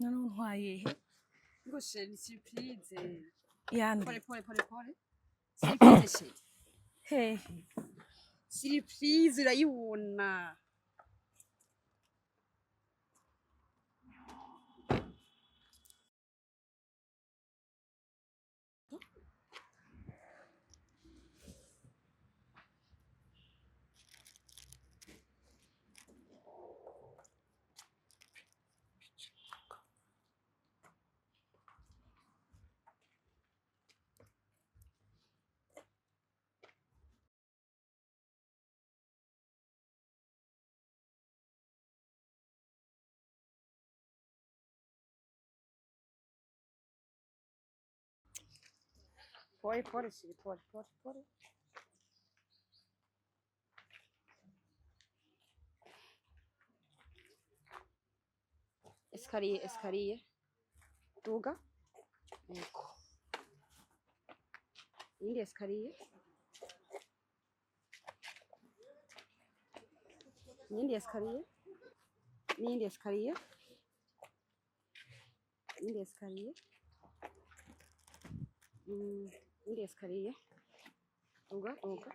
None untwaye he? Ngo chérie, ni surprise. Yande? Pole pole pole pole. Surprise, chérie. Hehe? Surprise, urayibona. Pole pole chérie, pole pole pole. Escalier, escalier. Duga. Yego. Iyindi escalier. Iyindi escalier. N'iyindi escalier. Iyindi escalier. Iyindi escalier. Duga, duga.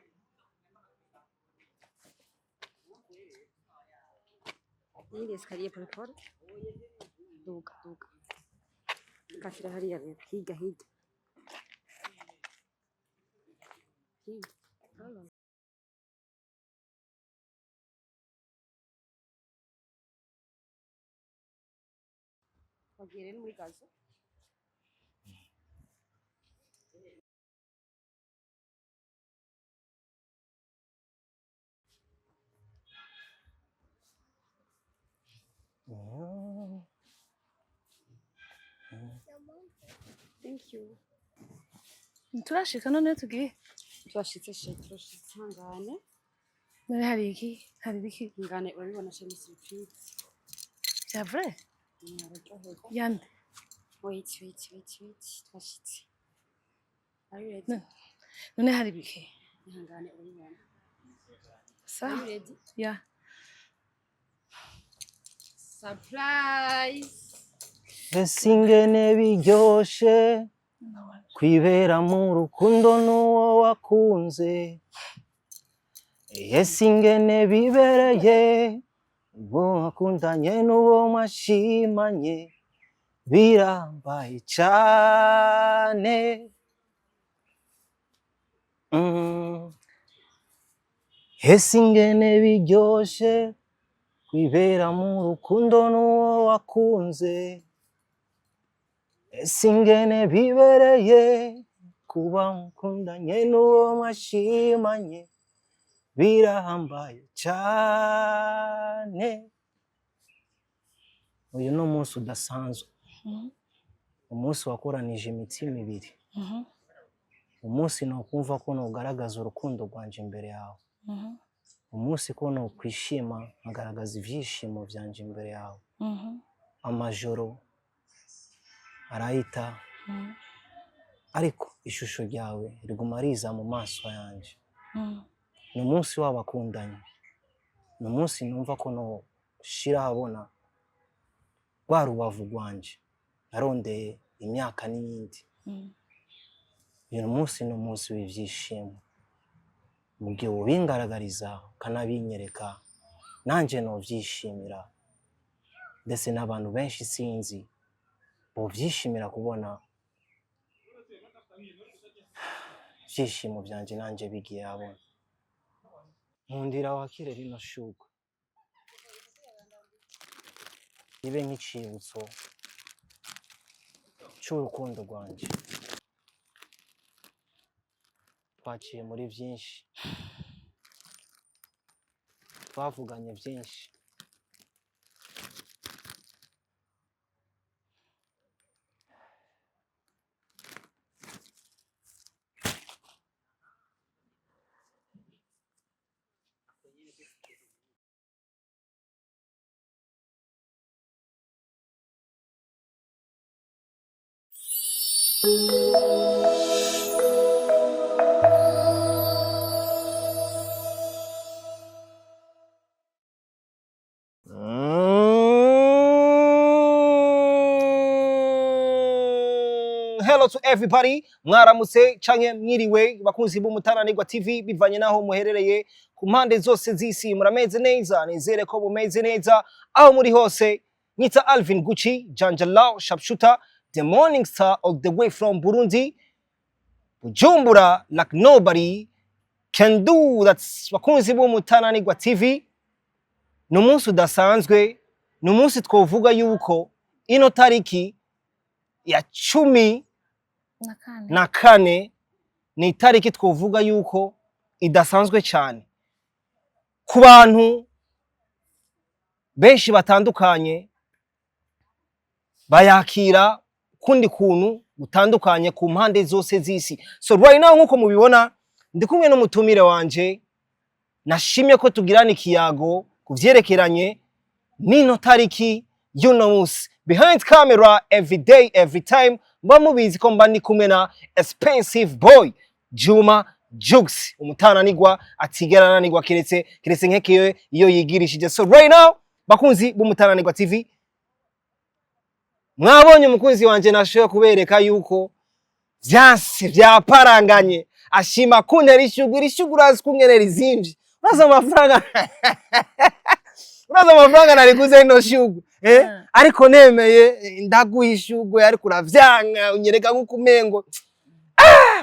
Iyindi escalier, pole pole. Duga, duga. Katira hariya rero. Hirya, hirya. Hirya. Halo. Wagiye rero muri gazo. Thank you. Turashika none tugiye? Turashitse chérie, turashitse, ihangane. None hari iki? Hari ibiki? Ihangane, urabibona chérie, ni surprise. C'est vrai? Araryoherwa. Yande? Wait, wait, wait, wait. Turashitse. Are you ready? None hari ibiki? Ihangane, urabibona. Sawa. Are you ready? Yeah. Surprise! Ese ingene biryoshe kwibera mu rukundo n'uwo wakunze, ese ingene bibereye ubwo wakundanye n'uwo mwashimanye, birambaye cane. Ese ingene biryoshe kwibera mu rukundo n'uwo wakunze, ese ingene bibereye kuba mukundanye n'uwo mwashimanye, birahambaye cane. Uyu ni umunsi udasanzwe, umunsi wakoranije imitima ibiri, umunsi nokumva ko nogaragaza urukundo rwanje imbere yawe, umunsi ko nokwishima nkagaragaza ivyishimo vyanje imbere yawe. Amajoro arahita, ariko ishusho ryawe riguma riza mu maso yanje. Ni umunsi w'abakundanye, ni umunsi numva ko noshira ahabona rwa rubavu rwanje narondeye imyaka n'iyindi. Uyu munsi ni umunsi w'ivyishimo, mu gihe ubingaragariza ukanabinyereka nanje novyishimira, ndetse n'abantu benshi sinzi bovyishimira kubona ivyishimo vyanje nanje bigiye ahabona. Nkundira wakire rino shurwe, ribe nk'icibutso c'urukundo rwanje. Twaciye muri vyinshi, twavuganye vyinshi, Hello to everybody. Mwaramutse canke mwiriwe bakunzi b'Umutananirwa TV, bivanye naho muherereye ku mpande zose z'isi. Murameze neza? Nizere ko mumeze neza aho muri hose. Nita Alvin Gucci, Janjalao Sharpshooter, the morning star, all the way from Burundi, Bujumbura, like nobody can do. That's bakunzi b'Umutananirwa TV. Ni umunsi udasanzwe, ni umunsi twovuga yuko ino tariki ya 14 Na 4. Na 4 ni itariki twovuga yuko idasanzwe cyane ku bantu benshi batandukanye, bayakira kundi kuntu gutandukanye ku mpande zose z'isi. So right now, nkuko mubibona, ndi kumwe n'umutumire wanje. Nashimye ko tugirana ikiyago ku vyerekeranye n'ino tariki y'uno munsi. Behind camera, every day, every time, mba mubizi ko mba ndi kumwe na expensive boy Juma Jux, umutananigwa atigera ananigwa keretse nkekeyo iyo yigirishije. So right now, bakunzi b'Umutananigwa TV, mwabonye umukunzi wanje, nashoboye kubereka yuko vyanse vyaparanganye, ashima kuntera ishugwe. Iri shugwe urazi kungene rizimvye, urazi amafaranga nariguze rino shugwe, eh? Ariko nemeye ndaguha ishugwe, ariko uravyanka, unyereka nk'uko umengo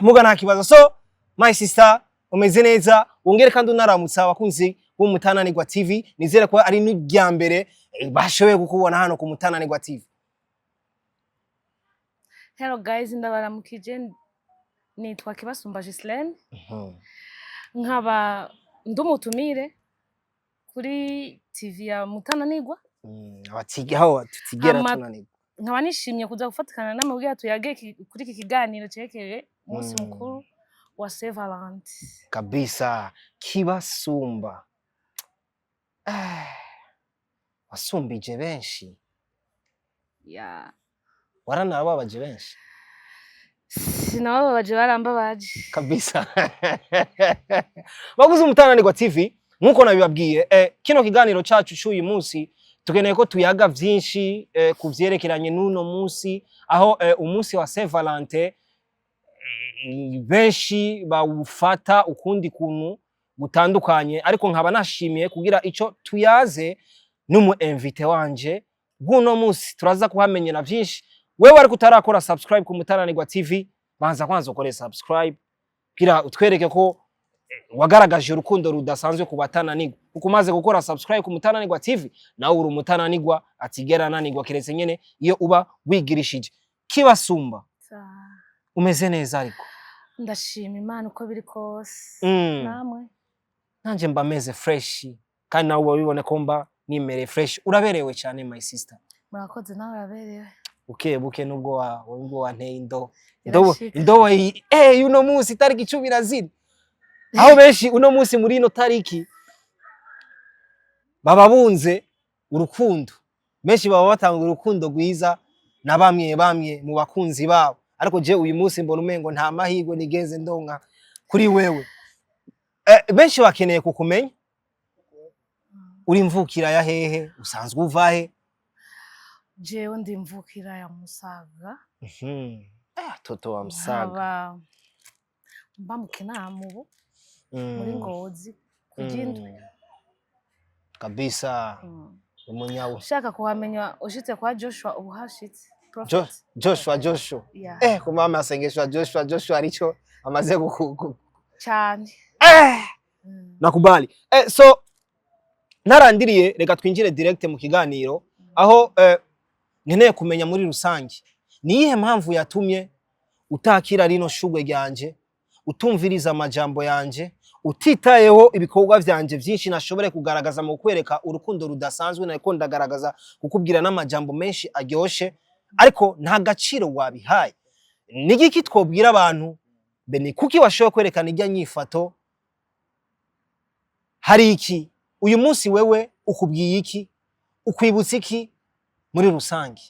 muga nta kibazo. So my sister, umeze neza? Wongere kandi unaramutsa abakunzi b'Umutananirwa TV. Nizere ko ari n'irya mbere bashoboye kukubona hano ku Mutananirwa TV. Hello guys, ndabaramukije. Nitwa Kibasumba Gislaine, nkaba ndi umutumire kuri TV ya Mutananirwa. Aho tutigera tunanirwa. Nkaba nishimye kuza gufatikana namwe kugira tuyage kuri iki kiganiro cerekeye umunsi mukuru wa Saint Valentin. Kabisa. Kibasumba, wasumbije benshi. Yeah. Waranababaje benshi. Sinabababaje, barambabaje. Kabisa. Baguze Umutananirwa TV, nkuko nabibabwiye, kino kiganiro cacu c'uyu munsi tukeneye ko tuyaga vyinshi ku vyerekeranye n'uno munsi, aho umunsi wa Saint Valentin benshi bawufata ukundi kuntu gutandukanye, ariko nkaba nashimiye kugira ico tuyaze n'umu invité wanje bw'uno munsi. Turaza kuhamenyera vyinshi. Wewe ariko utarakora subscribe ku Mutananirwa TV, banza kwanza ukore subscribe kugira utwereke ko wagaragaje urukundo rudasanzwe ku batananirwa, kuko umaze gukora subscribe ku Mutananirwa TV, nawe uri umutananirwa atigera ananirwa, keretse nyene iyo uba wigirishije. Kibasumba, umeze neza ariko? Ndashima Imana uko biri kose. Namwe? Nanje mba meze fresh, kandi nawe ubibone ko mba nimereye fresh. Uraberewe cyane, my sister. Murakoze, nawe uraberewe. Buke buke, nubwo wanteye indobo, indobo. Irashika. Indobo iyi uno munsi itariki 14, aho benshi uno munsi muri ino tariki baba bunze urukundo, benshi baba batanga urukundo rwiza na bamwe bamwe mu bakunzi babo, ariko je uyu munsi mbona umengo nta mahirwe nigeze ndonka kuri wewe. Benshi bakeneye kukumenya. Uri mvukira ya hehe? Usanzwe uva he? Jewe ndi mvukira ya Musaga. Toto wa Musaga. Nkaba mba mu Kinama ubu, muri Ngozi ku Gindwe. Kabisa. Umunyawe. Ushaka kuhamenya, ushitse kwa Joshua ubu hashitse. Prophet. Joshua, Joshua. Yeah. Ku mama asengesho ya Joshua, Joshua arico amaze Cyane. Nakubali. So ntarandiriye, reka twinjire direct mu kiganiro, aho nkeneye kumenya muri rusange ni iyihe mpamvu yatumye utakira rino shugwe ryanje, utumviriza amajambo yanje, utitayeho ibikorwa vyanje vyinshi nashobore kugaragaza mu kwereka urukundo rudasanzwe. Nariko ndagaragaza kukubwira n'amajambo menshi aryoshe, ariko nta gaciro wabihaye. Ni igiki twobwira abantu be? Ni kuki washoboye kwerekana irya nyifato? Hari iki uyu munsi wewe ukubwiye iki, ukwibutsa iki muri rusange?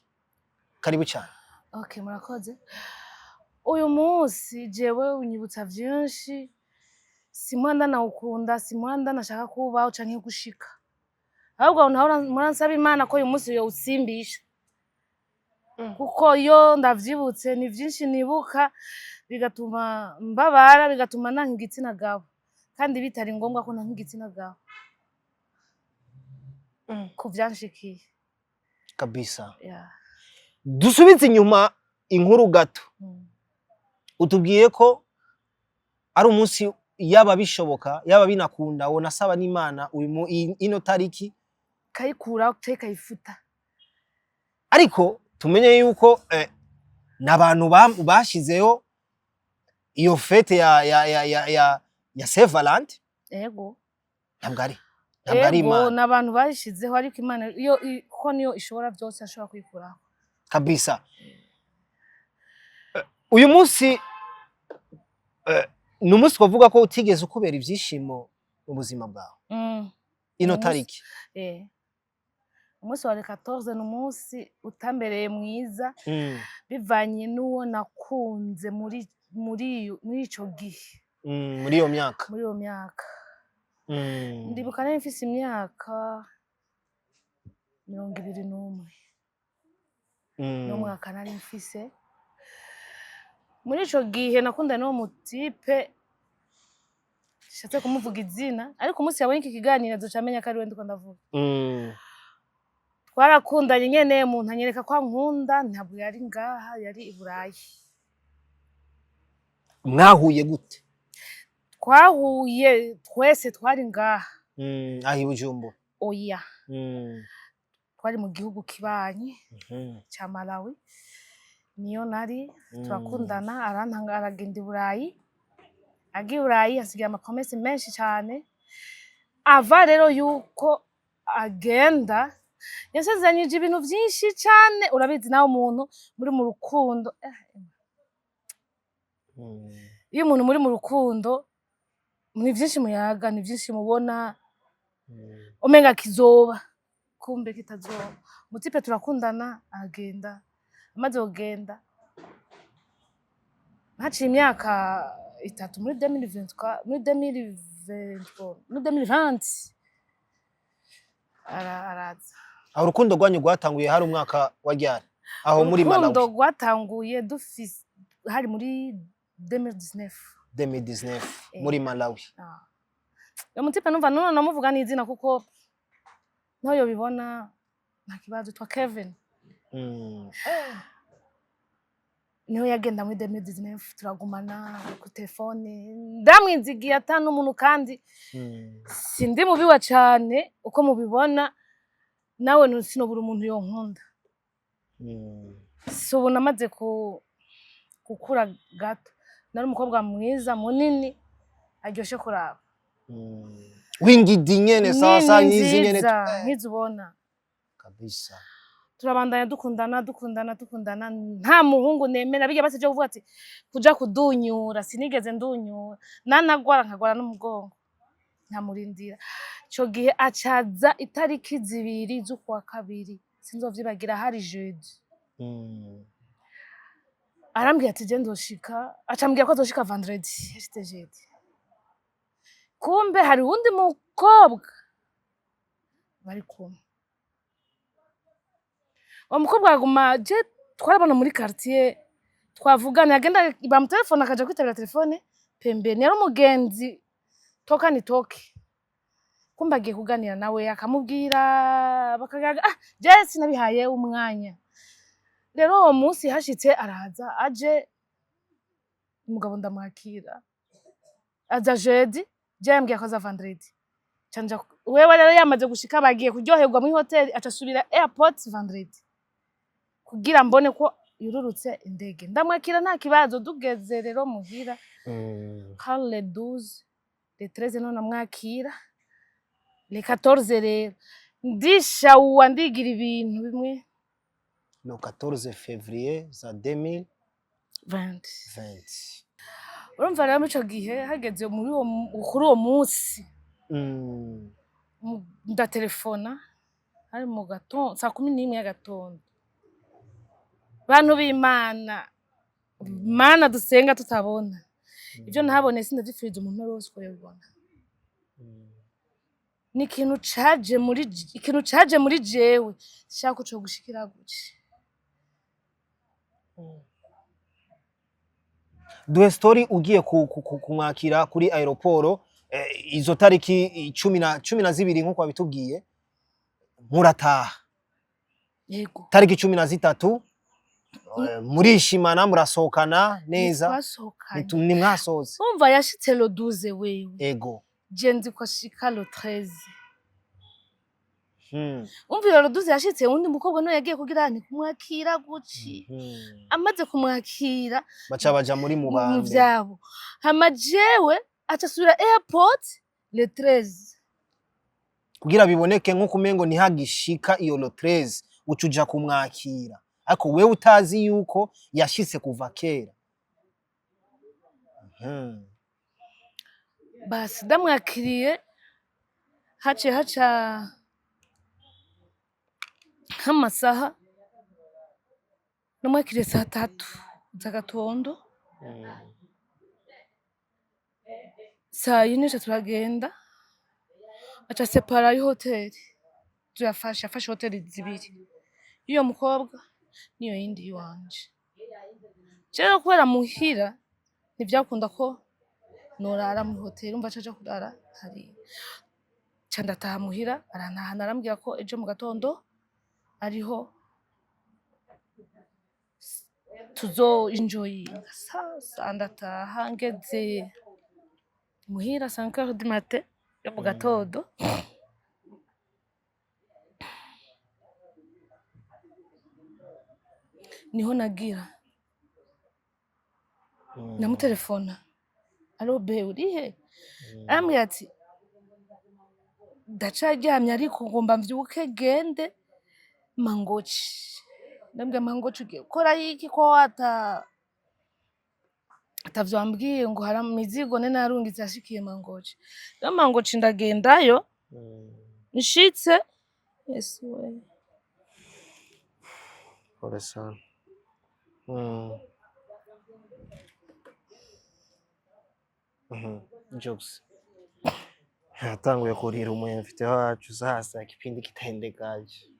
Karibu cyane. Okay, murakoze. Uyu munsi jewe unyibutsa vyinshi. Simwanda nawukunda, simwanda nashaka kubaho canke gushika. Ahubwo nahora muransaba Imana ko uyu munsi yowusimbisha. Kuko iyo ndavyibutse, ni vyinshi nibuka bigatuma mbabara, bigatuma nanka igitsina gabo, kandi bitari ngombwa ko nanka igitsina gabo ku vyanshikiye. Kabisa. Yeah. Dusubize inyuma inkuru gato. Utubwiye ko ari umunsi, yaba bishoboka, yaba binakunda, wonasaba n'Imana uyu ino tariki kayikuraho canke kayifuta. Ariko tumenye yuko n'abantu bashizeho iyo fête ya Saint Valentin. Ego. Ntabwo ari Ego. Imana. N'abantu bayishizeho, ariko Imana iyo kuko niyo ishobora byose, ashobora kuyikuraho. Kabisa. Uyu munsi ni umunsi twavuga ko utigeze ukubera ibyishimo mu buzima bwawe, ino tariki. Umunsi wa le 14 ni umunsi utambereye mwiza, bivanye n'uwo nakunze muri ico gihe. Muri iyo myaka. Muri iyo myaka. Ndibuka nari mfise imyaka 21. N'umwaka nari mfise muri ico gihe nakundana n'uwo mutipe, shatse kumuvuga izina, ariko umunsi yabonye iki kiganiro azoca amenya ko ari we ndiko ndavuga. Twarakundanye nyene, umuntu anyereka ko ankunda. Ntabwo yari ngaha, yari i Burayi. Mwahuye gute? Twahuye twese twari ngaha. Aho i Bujumbura? Oya. Twari mu gihugu kibanyi ca Malawi, niyo nari. Turakundana, arantanga, aragenda i Burayi. Agiye i Burayi asigaye ama promesses menshi cane. Ava rero yuko agenda, yasezeranyije ibintu vyinshi cane. Urabizi nawe, umuntu muri mu rukundo, iyo umuntu muri mu rukundo, ni vyinshi muyaga, ni vyinshi mubona, umenga kizoba, kumbe kitazoba. Umutipe turakundana, aragenda. Amaze kugenda, haciye imyaka 3, muri 2023, muri 2023, muri 2020 araza. Aho urukundo rwanyu rwatanguye hari umwaka wa ryari aho muri Urukundo Malawi? rwatanguye dufise, hari muri 2019. 2019? Eh. Muri Malawi? Ah. Uyo mutipe numva none namuvuga n'izina, kuko naho yobibona nta kibazo, twa Kevin. Niho yagenda muri 2019, turagumana ku telefone, ndamwizigiye ata n'umuntu, kandi sindi mubiwa cane uko mubibona nawe, sinobura umuntu yonkunda. Si ubu namaze gukura gato, nari umukobwa mwiza, munini, aryoshe kuraba. Wingidi nyene sawa sawa. Nini, nyizi nyene. Nziza nkizi ubona. Kabisa. Turabandanya dukundana, dukundana, dukundana, nta muhungu nemera bijya basi byo kuvuga ati kuja kudunyura. Sinigeze ndunyura, nanagwara nkagwara n'umugongo nkamurindira. Ico gihe acaza itariki 2 z'ukwa kabiri, sinzovyibagira, hari jeudi. Arambwira ati je ndoshika, acambwira ko azoshika vendredi, yashitse jeudi. Kumbe hari uwundi mukobwa bari kumwe. Uwo mukobwa aguma, je twarabona muri quartier, twavugana, yagenda bamutelefona akaja kwitabira telefone pembeni. Yari umugenzi toka ni toke, kumbe agiye kuganira nawe, akamubwira, bakayaga. Ah, je sinabihaye umwanya. Rero uwo munsi hashitse araza, aje umugabo ndamwakira. Aza jeudi, je yambwiye ko aza vendredi. Canja wewe rero yamaze gushika, bagiye kuryoherwa muri hoteli, aca asubira airport vendredi kugira mbone ko yururutse indege. Ndamwakira nta kibazo. Tugeze rero muhira, hari le 12, le 13 none namwakira, le 14 rero ndishawuwa, ndigira ibintu bimwe. Le 14 février za 2020? 20. Urumva rero muri ico gihe hageze muri uwo kuri uwo munsi, ndatelefona, hari mu gatondo saa 11 y'agatondo. Bantu b'Imana, Mana dusenga tutabona, ivyo ntabonye sindavyipfuriza umuntu uwo wese uko yobibona. Ni ikintu caje muri jewe, shaka ko cogushikira gutya. Duhe story ugiye kumwakira kuri aéroport, izo tariki 12 nkuko wabitubwiye, murataha. Yego. Tariki 13, murishimana, murasohokana neza? Twasohokanye. Nimwasohotse? Umva, yashitse le 12 wewe. Je nzi ko ashika le 13. Umvira, le 12 yashitse, uwundi mukobwa niwe yagiye kugira nti kumwakira guci. Amaze kumwakira, baca baja muri mu Mubambe. Vyabo. Hama jewe aca asubira airport le 13. Kugira biboneke nk'uko umengo ntihagishika iyo le 13, uca uja kumwakira, ariko wewe utazi yuko yashitse kuva kera. Basi ndamwakiriye, haciye haca nk'amasaha, namwakiriye saa 3 z'agatondo, saa 4 ca turagenda, aca separa y'ihoteli tuyafashe, yafashe hoteli zibiri, y'uyo mukobwa n'iyo yindi yiwanje. Jewe kubera muhira ntivyakunda ko norara muri hoteli, umva aca aja kurara hariya, ca ndataha muhira, arantahana, arambwira ko ejo mu gatondo ariho tuzo enjoyinga. Sasa ndataha, ngeze muhira 5 heures du matin yo mu gatondo, niho nagira ndamutelefona: "Allô be, urihe?" Arambwira ati: "Ndacaryamye, ariko ngomba mvyuke gende Mangochi." Ndambwira: "Mangochi ugiye gukora iki ko ata atavyo wambwiye?" Ngo hari imizigo nene narungitse yashikiye Mangochi. Rero Mangochi ndagendayo, nshitse, Yesu we! Pole sana. Jokes. Yatanguye kurira umuyemfite wacu sasa kipindi kitaendekaje.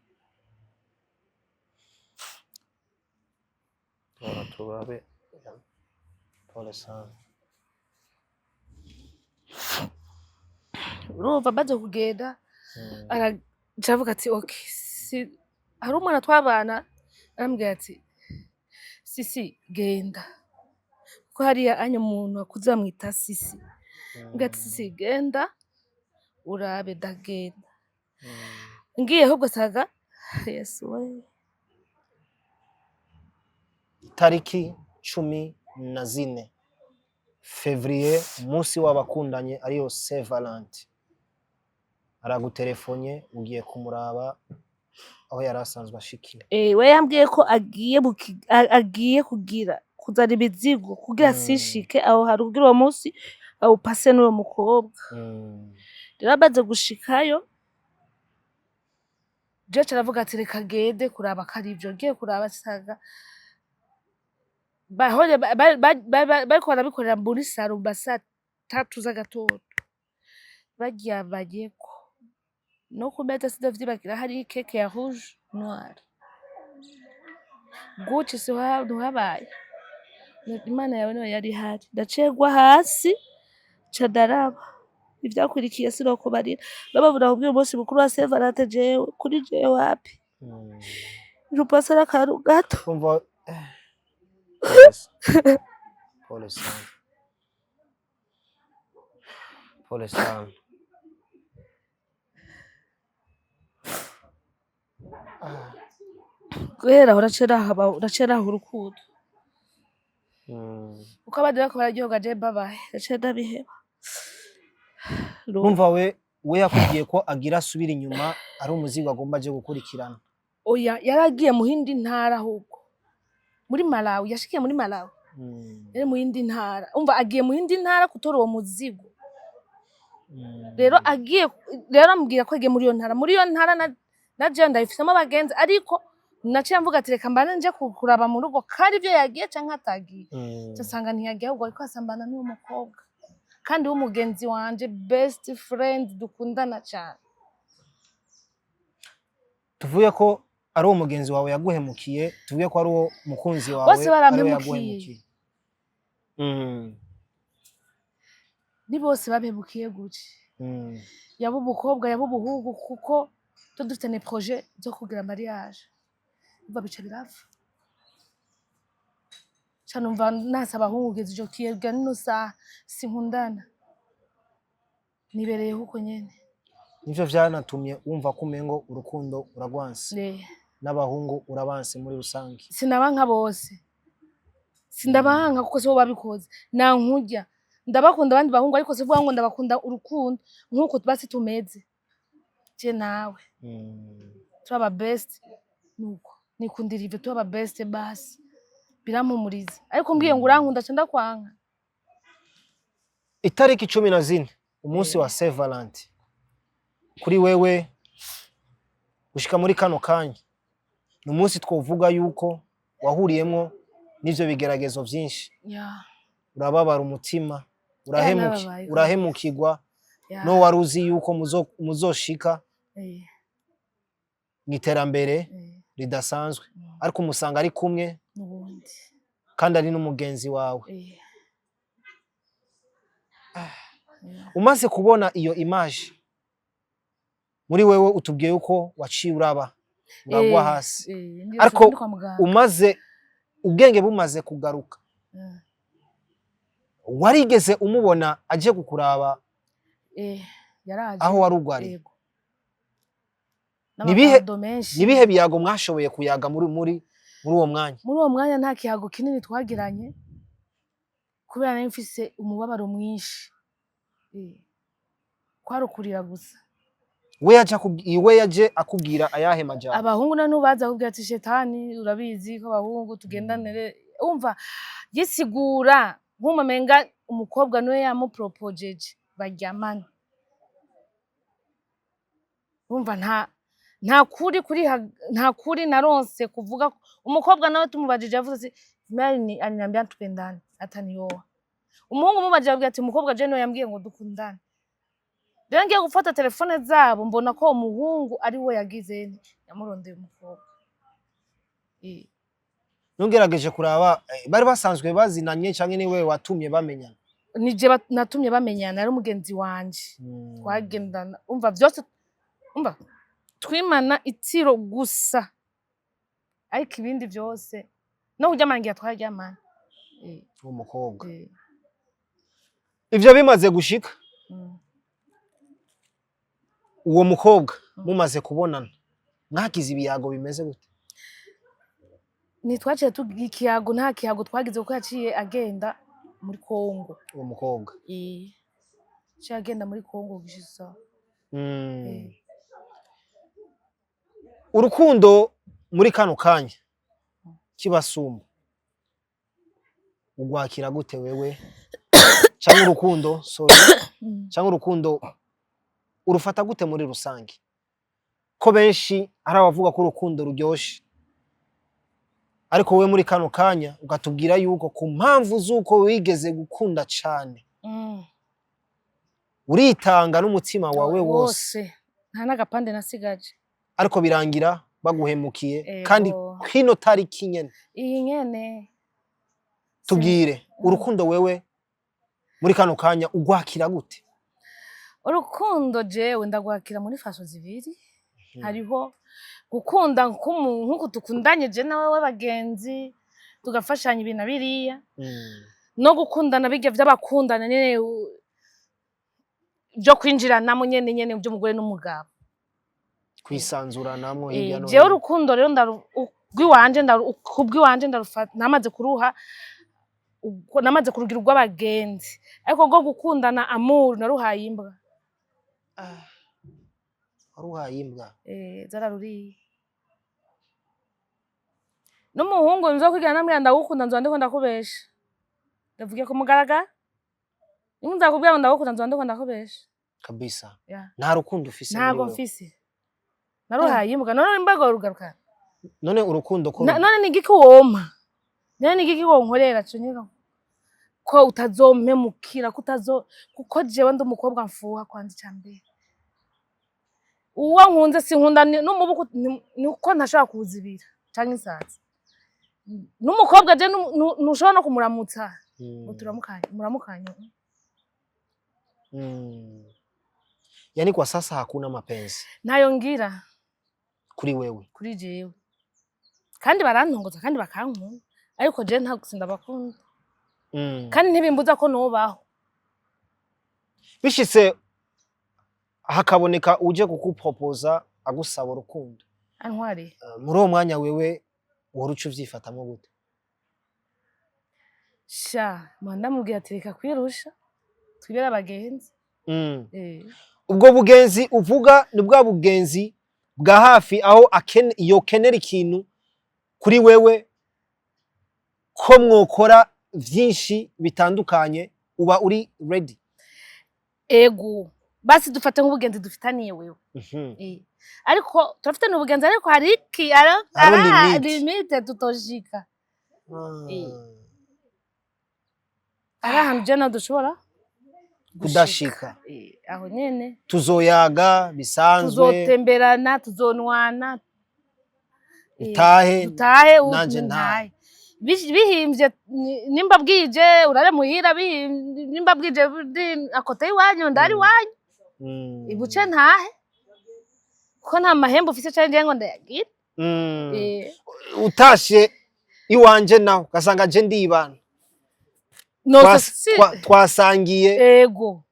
Tora turabe. Pole sana. Urumva maze kugenda, araca avuga ati: "Okay." Si hari umwana twabana, arambwira ati: "Sisi, genda," kuko hariya anya umuntu akuze bamwita Sisi. Ambwira ati: "Sisi, genda urabe." Ndagenda, ngiye ahubwo saga, Yesu we! Tariki 14 février, umunsi w'abakundanye, ariyo Saint Valentin, aragutelefone, ugiye kumuraba aho yari asanzwe ashikiye. We yambwiye ko agiye agiye kugira kuzana imizigo kugira sishike aho hari, kugira uwo munsi awupase n'uwo mukobwa. Rero amaze gushikayo, jewe aravuga ati: "Reka gende kuraba ko ari ivyo." Ngiye kuraba nsanga bahore bariko barabikorera muri salon mu ma saa 3 z'agatondo, baryamanyeko no ku meza. Sindavyibagira, hariho ikeke ya rouge noir guci. Siho habaye, Imana yawe niyo yari ihari. Ndaciye ngwa hasi, nca ndaraba ivyakurikiye, sinokubarira. Bababura kubwira umunsi mukuru wa Saint Valentin, jewe kuri jewe wapi. Je pense ari akantu gato. Kumva pole sana, pole sana. Ah. Guhera aho uraciye raha urukundo, uko abandi bariko bararyoherwa, jewe mbabaye, naciye ndabiheba. Urumva we yakubwiye ko agira asubira inyuma, ari umuzigo agomba aje gukurikirana. Oya, yaragiye mu yindi ntara, ahubwo muri Malawi, yashikiye muri Malawi. Yari mu yindi ntara, umva, agiye mu yindi ntara gutora uwo muzigo. Rero agiye, rero ambwira ko agiye muri iyo ntara, na jewe ndabifisemo abagenzi, ariko naciye mvuga ati: "Reka mbane nje kuraba mu rugo ko ari byo yagiye canke atagiye." Nca nsanga ntiyagiye, ahubwo ariko asambana n'uwo mukobwa, kandi w'umugenzi wanje, best friend, dukundana cane. Tuvuye ko Ari uwo mugenzi wawe yaguhemukiye, tuvuge ko ari uwo mukunzi wawe Bose ariwe barampemukiye. yaguhemukiye. Ni bose babebukiye gutya, yaba umukobwa, yaba umuhungu, kuko tu dufite ne projet zo kugira mariage, umva bica birapfa. Ca numva nase abahungu kugeza ico kiga nino saha sinkundana, nibereyeho uko nyene. Nivyo vyanatumye wumva ko umengo urukundo uragwanse, n'abahungu urabanse muri rusange. Sinabanka bose, sindabanka kuko sibo babikoze, nankurya ndabakunda abandi bahungu, ariko sivuga ngo ndabakunda urukundo nkuko basi tumeze je nawe, turaba best, nuko nikundira ivyo, turaba best basi birampumuriza, ariko mbwiye ngo urankunda ca ndakwanka. Itariki 14, umunsi wa Saint Valentin, kuri wewe gushika muri kano kanya ni umunsi twovuga yuko wahuriyemwo n'ivyo bigeragezo vyinshi, urababara umutima, Narababaye. urahemukirwa no wari uzi yuko muzoshika mw'iterambere ridasanzwe, ariko umusanga ari kumwe n'ubundi kandi ari n'umugenzi wawe. Umaze kubona iyo image, muri wewe utubwiye yuko waciye uraba uragwa hasi. Ndiyo, Ariko ndi kwa muganga. Umaze ubwenge bumaze kugaruka, warigeze umubona aje kukuraba Yaraje. aho wari ugwariye? Yego. Nibihe N'amakado menshi. Nibihe biyago mwashoboye kuyaga muri uwo mwanya? Muri uwo mwanya nta kiyago kinini twagiranye kubera nari mfise umubabaro mwinshi. Kwari ukurira gusa. We yaje akubwira ayahe majambo? Abahungu na nubaza kubwira ati shetani, urabizi ko abahungu tugendanire, umva yisigura nk'umumenga umukobwa niwe yamupropojeje baryamana. Urumva nta kuri kuri nta kuri naronse kuvuga ko umukobwa nawe tumubajije yavuze ati mimi aliniambia tupendane atanioa. Umuhungu umubajije avuga ati umukobwa je niwe yambwiye ngo dukundane. Rero ngiye gufata telefone zabo mbona ko umuhungu ari we yagize yamurondeye umukobwa. Nugerageje kuraba, bari basanzwe bazinanye canke niwe watumye bamenyana? Nije natumye bamenyana, yari umugenzi wanje. Twagendana, umva vyose, umva twimana itiro gusa, ariko ibindi vyose no kuryamana ngira twararyamana. Uwo mukobwa, ivyo bimaze gushika, uwo mukobwa mumaze kubonana mwagize ibiyago bimeze gute? Ntitwaciye tugira ikiyago, nta kiyago twagize kuko yaciye agenda muri Kongo. Uwo mukobwa? Yaciye agenda muri Kongo gushitsa. Urukundo muri kano kanya kibasumba ugwakira gute wewe, canke urukundo, sorry, canke urukundo urufata gute muri rusange, ko benshi hari abavuga ko urukundo ruryoshe, ariko wowe muri kano kanya ukatubwira yuko ku mpamvu z'uko wigeze gukunda cane, uritanga n'umutima wawe wose, Wose, nta n'agapande nasigaje. ariko birangira baguhemukiye, Ego. kandi kwino tariki nyene. Iyi nyene. Tubwire, urukundo wewe muri kano kanya ugwakira gute? Urukundo jewe ndagwakira muri façon zibiri. Hariho gukunda nk'uku dukundanye je nawe w'abagenzi, tugafashanya ibi na biriya, no gukundana birya vy'abakundana nyene, vyo kwinjiranamo nyene nyene vy'umugore n'umugabo. Kwisanzuranamwo hirya no Jewe hino. urukundo rero kubw'iwanje kubw'iwanje ndarufata namaze kuruha namaze kurugira urw'abagenzi, ariko rwo gukundana amour naruhaye imbwa. Waruhaye imbwa? Zararuriye. N'umuhungu nzokwigana nambwira ndagukunda, nzoba ndiko ndakubesha, ndavugiye ku mugaragaro, nimba nzakubwira ngo ndagukunda nzoba ndiko ndakubesha. Kabisa. Yeah. Nta rukundo ufise muri Ntabwo wewe. mfise, naruhaye imbwa. None imbwa rugaruka? None urukundo ko None ni igiki wompa? None ni igiki wonkorera co nyene ko utazompemukira, ko utazo, kuko jewe ndi umukobwa mfuha kwanza icambere. Uwo nkunze sinkunda n'umubu nuko ntashobora kuwuzibira canke insazi. N'umukobwa je ntushobora no kumuramutsa ngo turamukanye, muramukanye. Yaani kwa sasa hakuna mapenzi Ntayo ngira. kuri wewe? Kuri jewe. Kandi barantongoza kandi bakankunda, ariko je ntabwo, sindabakunda. Kandi ntibimbuza ko nobaho. Bishitse hakaboneka uje kukupropoza agusaba urukundo, Antwariye. Muri uwo mwanya wewe wari uca uvyifatamwo gute? Sha mba ndamubwira ati: "Reka kwirusha, twibere abagenzi." Ubwo bugenzi uvuga ni bwa bugenzi bwa hafi, aho yokenera ikintu kuri wewe ko mwokora vyinshi bitandukanye, uba uri ready? Ego, basi dufate nk'ubugenzi dufitaniye wewe. Ariko turafitaniye ubugenzi, ariko hari iki Hariho hari limite. Limite tutoshika. Ari ahantu je nawe dushobora Kudashika. Aho nyene. Tuzoyaga bisanzwe. Tuzotemberana, tuzonwana. Utahe, Dutahe, nanje ntahe. Ntahe. Bihimvye nimba bwije urare muhira, nimba bwije ndi akote iwanyu, ndari iwanyu. Ibuce ntahe, ko nta mahembe ufise canke ngo ndayagira. Utashe iwanje naho ugasanga je ndibana, No, twasangiye. Ego,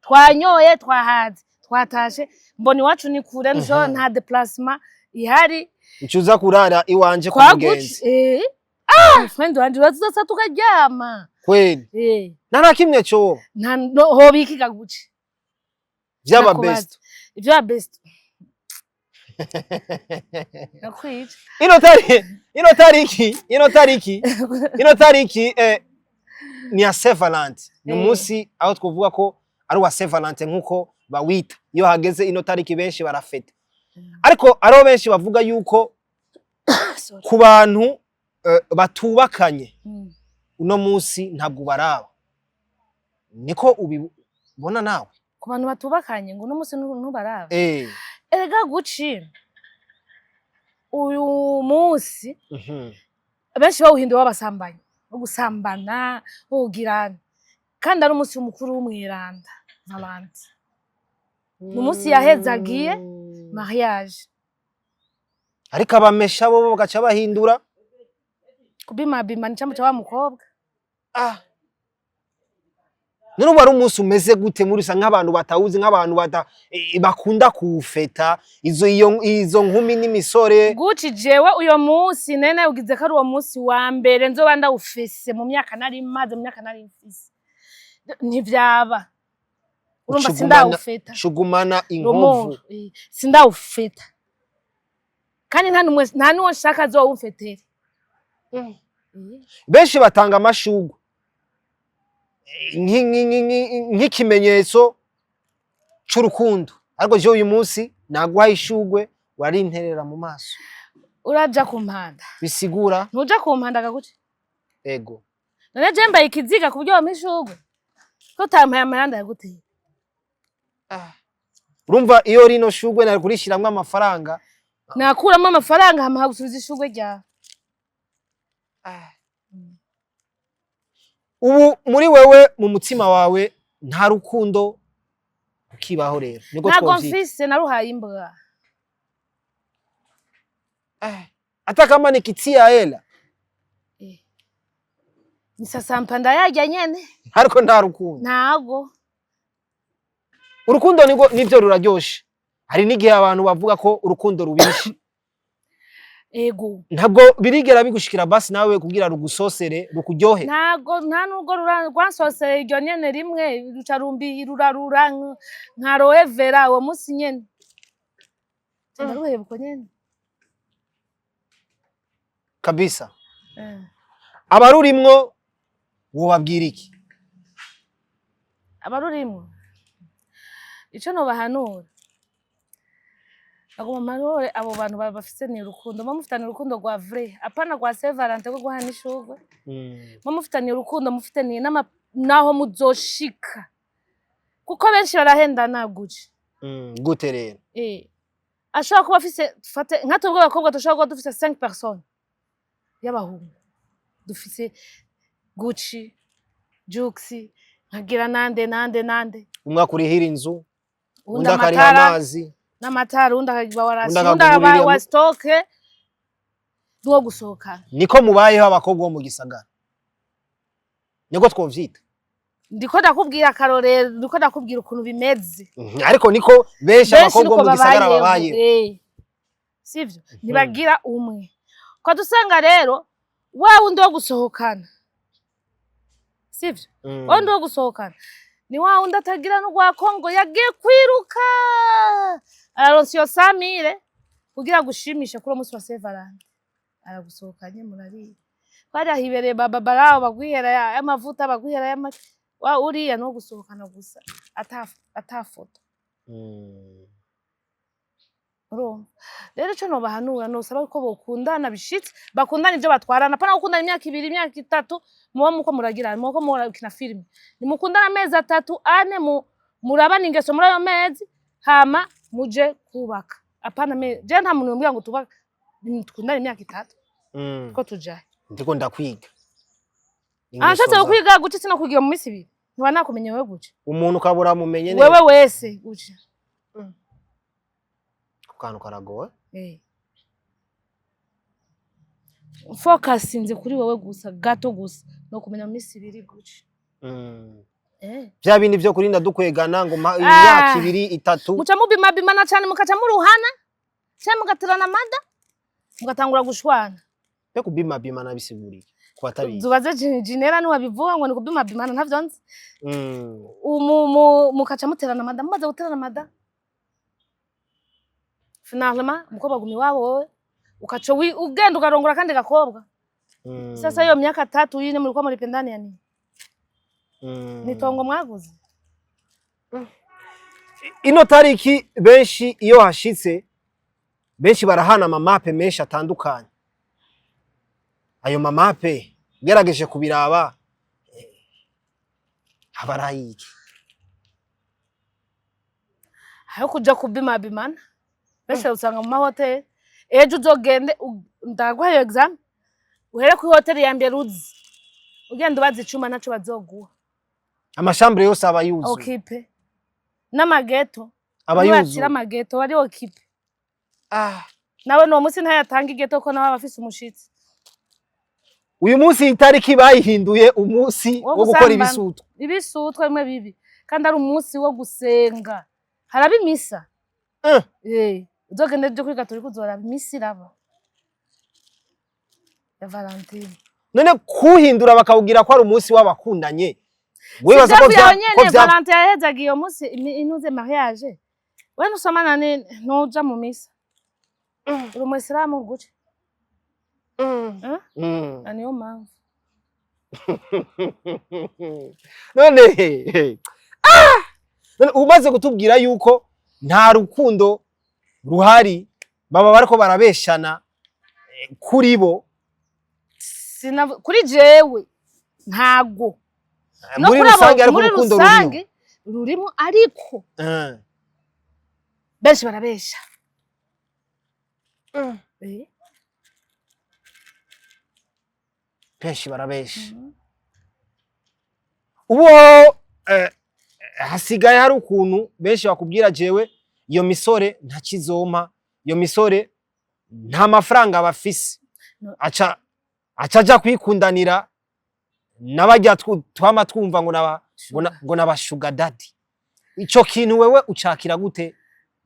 twanyoye, twahaze, twatashe, mbona iwacu ni kure, nshobora, nta déplacement ihari. Ucuza kurara iwanje ku Kwaguci mugenzi? Ah, friend wanje, urazoza tukaryama. Kweli? Eh. Nta na kimwe coba? Nta no, hoba iki gaguci? Vyaba Ndakubaza. best. Ivyo best nakwica. Ino tariki ni ya Saint Valentin, ni umunsi aho twovuga ko ari uwa Saint Valentin nkuko bawita. Iyo hageze ino tariki benshi barafeta, ariko ariho benshi bavuga yuko Sorry. ku bantu batubakanye uno munsi ntabwo ubaraba. Niko ubibona nawe? Ku bantu batubakanye ngo uno munsi ntubaraba? Eh. Erega guci uyu munsi benshi bawuhinduye w'abasambanyi, wo gusambana, wo kugirana, kandi ari umunsi mukuru w'umweranda Valentin, ni umunsi yahezagiye mariage. Ariko abamesha bo bagaca bahindura. Kubimabima ni cambo ca wa mukobwa. Ah, none ubu ari umunsi umeze gute muri usa nk'abantu batawuzi, nk'abantu bakunda kuwufeta, izo nkumi n'imisore? Guci jewe uyo munsi nene ugize ko ari uwo munsi wa mbere nzoba ndawufise mu myaka nari maze, mu myaka nari mfise, ntivyaba, urumva? Sindawufeta. Cugumana inkovu. Rumoro, sindawufeta, kandi nta numwe, nta nuwo nshaka azowumfetera. Benshi batanga amashurwe nk'ikimenyetso c'urukundo, ariko jewe uyu munsi naguhaye ishurwe warinterera mu maso. Uraja ku mpanda. Bisigura? Ntuja ku mpanda gaguce? Ego. None je mbaye ikiziga ku buryo wampa ishurwe ko utampaye amahera yaguteye? Urumva iyo rino shurwe nari kurishiramwo amafaranga. Nakuramo amafaranga hama hagusubiza ishurwe ryawe. Ubu muri wewe, mu mutima wawe, nta rukundo ukibaho rero, niko Ntago twovyita? mfise, naruhaye imbwa. Hata kama nikitia hela? Ni sasampa ndayarya nyene. Ariko nta rukundo? Ntago. Urukundo nibwo nivyo ruraryoshe. Hari n'igihe abantu bavuga ko urukundo rubishe. Ego. Ntabwo birigera bigushikira basi nawe kugira rugusosere, rukuryohe? Ntago, nta nubwo rwansoseye iryo nyene rimwe, ruca rumbi rurarura nka aloe vera uwo munsi nyene. Ndaruheba uko nyene. Kabisa. Eh. Abarurimwo wobabwira iki? Abarurimwo, ico nobahanura, baguma mpanure abo bantu bafise ni urukundo, muba mufitaniye urukundo rwa vrai, apana rwa Saint Valentin rwo guhana ishurwe. Muba mufitaniye urukundo, mufitaniye naho muzoshika, kuko benshi barahendana guca. Gute rero? Eh. Ashobora kuba afise, dufate nka twebwe abakobwa, dushobora kuba dufise 5 personnes y'abahungu, dufise Gucci, Jux, nkagira nande nande nande. Umwe akurihira inzu, uwundi undi akariha amatara amazi, n'amatara, uwundi akagira wa undi ration, uwundi akakugurira akaba wa stock n'uwo gusohokana. Niko mubayeho abakobwa bo mu gisagara, niko twovyita. Ndiko ndakubwira akarorero, ndiko ndakubwira ukuntu bimeze. Ariko niko benshi Benshi abakobwa bo niko mu gisagara babayeho, babayeho. Sivyo? Ntibagira umwe, ukadusanga rero wa wundi wo gusohokana, sivyo? Wa wundi wo gusohokana ni wa wundi atagira n'urwa Kongo, yagiye kwiruka araronsa iyo samire kugira agushimishe kuri uwo munsi wa Saint Valentin, aragusohokanye, murariye hariya hibereye baba baraho, baguhera y'amavuta, baguhera y'amata. Wa uriya ni uwo gusohokana gusa, ata foto. Urumva rero, ico nobahanura, nosaba ko bokundana bishitse, bakundana ivyo batwarana, apana gukundana imyaka 2, imyaka 3, muba muko muragira, muko murakina filime. Nimukundana amezi 3, 4, murabana ingeso muri ayo mezi, hama muje kubaka. Apana je nta muntu yombwira ngo tubaka, tukundane imyaka 3 ko tujahe? Ndiko ndakwiga. Ah, nshatse Ingeso kukwiga guca, sinakwigira mu minsi 2, ntiba nakumenye wewe guca. Umuntu ukabura mumenye neza. Wewe wese guca. Ako kantu karagowe. Focusinze kuri wewe gusa gato gusa, no kumenya mu minsi 2 guca. Vya bindi vyo kurinda dukwegana ngo imyaka 2, 3. Muca mubimabimana cane, mukaca muruhana canke mugaterana amada, mugatangura gushwana. Mbe kubimabimana bisiguriye ku batabizi? Zubaze Jinera niwabivuga ngo ni kubimabimana, ntavyo nzi. Mukaca muterana amada, mumaze guterana amada, finalement umukobwa aguma iwabo, wowe ukaca ugenda ukarongora akandi gakobwa. Sasa iyo myaka 3, 4 murikuwa muripendani ya nini? Ni tongo mwaguze? Ino tariki benshi iyo hashitse, benshi barahana amamape menshi atandukanye. Ayo mamape ugerageje kubiraba, aba ari ayiki? Ayo kuja kubimabimana benshi usanga mu mahoteli. Ejo uzogende, ndaguha iyo exam, uhere kuri hoteli ya mbere uzi, ugenda ubaza icuma, naco bazoguha. Ama chambres yose aba yuzuye. Occupé n'amageto. Aba Nibatira yuzuye. Amageto ari occupé. Ah. Nawe nuwo munsi ntayatanga igeto, ko nawe aba afise umushitsi. Uyu munsi itariki bayihinduye umunsi wo wo gukora gusambana. Ibisutwa. Ibisutwa bimwe bibi, kandi ari umunsi wo gusenga, haraba imisa. Uzogende byo kuri gatolika, uzoraba imisa iraba ya Valentine. None kuhindura bakawugira ko ari umunsi w'abakundanye, wibaza ko Sivyo vya ko nyene. vya Valentin yahezaga iyo munsi inuze mariage. We nusomana ni ntuja mu misa, uri umuyisilamu guca. Eh? Na niyo mpamvu. None umaze kutubwira yuko nta rukundo ruhari, baba bariko barabeshana, kuri bo. Kuri jewe ntago. No Muri kuri abo- rusange ariko muri urukundo rusange rurimo. Rurimo, ariko benshi barabesha. Benshi barabesha. Ubu hasigaye hari ukuntu benshi bakubwira: "Jewe iyo misore ntakizompa, iyo misore nta mafaranga bafise." No. Aca aja kwikundanira n'abarya twama twumva ngo naba ngo naba sugar daddy. Ico kintu wewe ucakira gute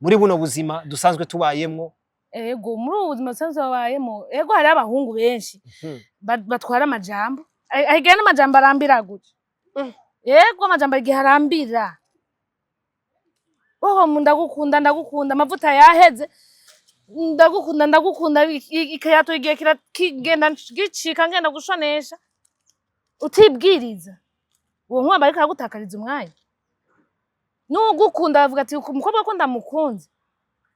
muri buno buzima dusanzwe tubayemwo? Ego, muri ubu buzima busanzwe babayemo, ego, hariho abahungu benshi batwara amajambo. Ahigaye n'amajambo arambira gutya. Yego, amajambo igihe arambira: "Oho, ndagukunda, ndagukunda, amavuta yaheze, ndagukunda, ndagukunda, ikirato igihe kigenda gicika, ngenda gushonesha." Utibwiriza uwo nkwamba ariko aragutakariza umwanya. N'ugukunda bavuga ati: "Umukobwa ko ndamukunze."